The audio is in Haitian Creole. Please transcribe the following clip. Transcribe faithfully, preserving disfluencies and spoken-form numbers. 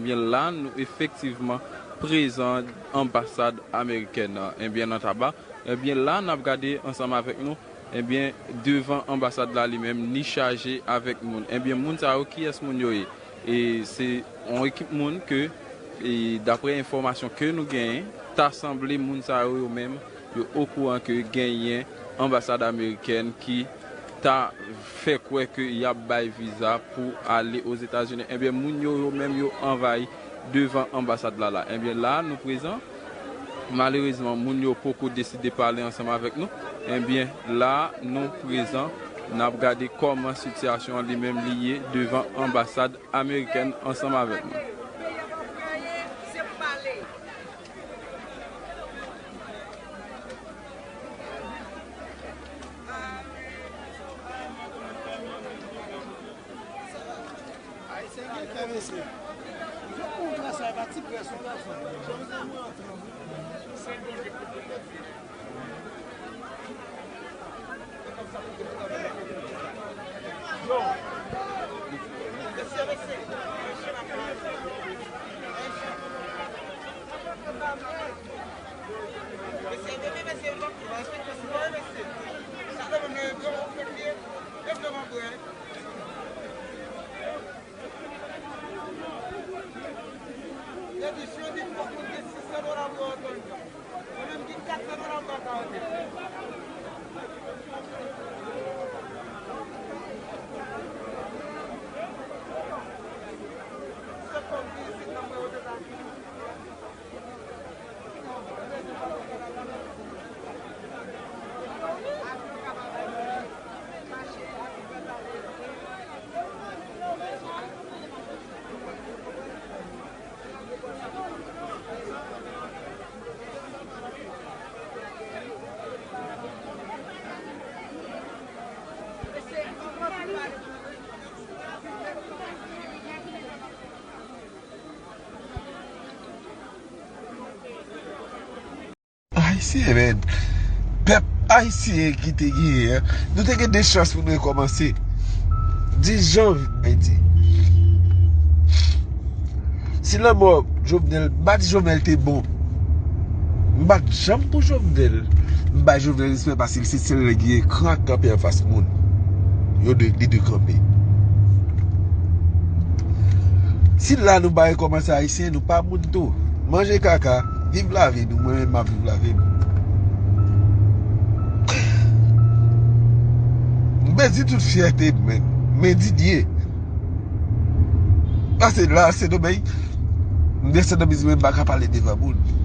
Ebyen, la, nou efektivman prezan anbasad amerikèn nan, ebyen, nan Taba. Ebyen, la, n ap gade ansanm avèk nou, ebyen, devan anbasad la li menm, li chaje avèk moun. Ebyen, moun sa yo, kiyès moun yo ye? E se yon ekip moun ke, e daprè enfòmasyon ke nou genyen, ta sanble moun sa yo, yo menm, yo okouran ke genyen anbasad amerikèn ki ta fè kwè ke y ap bay viza pou ale Ozetazini. Ebyen, moun yo, yo menm, yo anvayi devan anbasad la la. Ebyen, la, nou prezan. Malerezman, moun yo poko deside pale ansanm avèk nou. Ebyen, la, nou prezan. N ap gade kòman sitiyasyon an li menm li ye devan anbasad amerikèn ansanm avèk nou. Ayisyen gen kè, mesye. Yo konn trase a, pa ti près ou pral fè. Yo di si yo di fòk ou gen sis san dola pou yo otorize w. Mwen menm ki kat san dola m pa ka ote. Se kòm ki isit nan mwen Ozetazini. Ayisyen, men. Pèp ayisyen ki te genyen an, nou te gen de chans pou nou rekòmanse. Dis janvye, Ayiti. Si lanmò Jovenel, m pa di Jovenel te bon. M pa t janm pou Jovenel. M bay Jovenel respè paske se sèl nèg ki gen kran kanpe anfas moun. Yo de, li de kanpe. Si la nou pa rekòmanse ayisyen, nou pa moun tou. Manje kaka, viv lavi nou, mwen menm m ap viv lavi m. M pèdi tout fyète m, men, men Didye. Paske la, Sendomeng, m desann nan mizik mwen, m pa ka pale devan moun.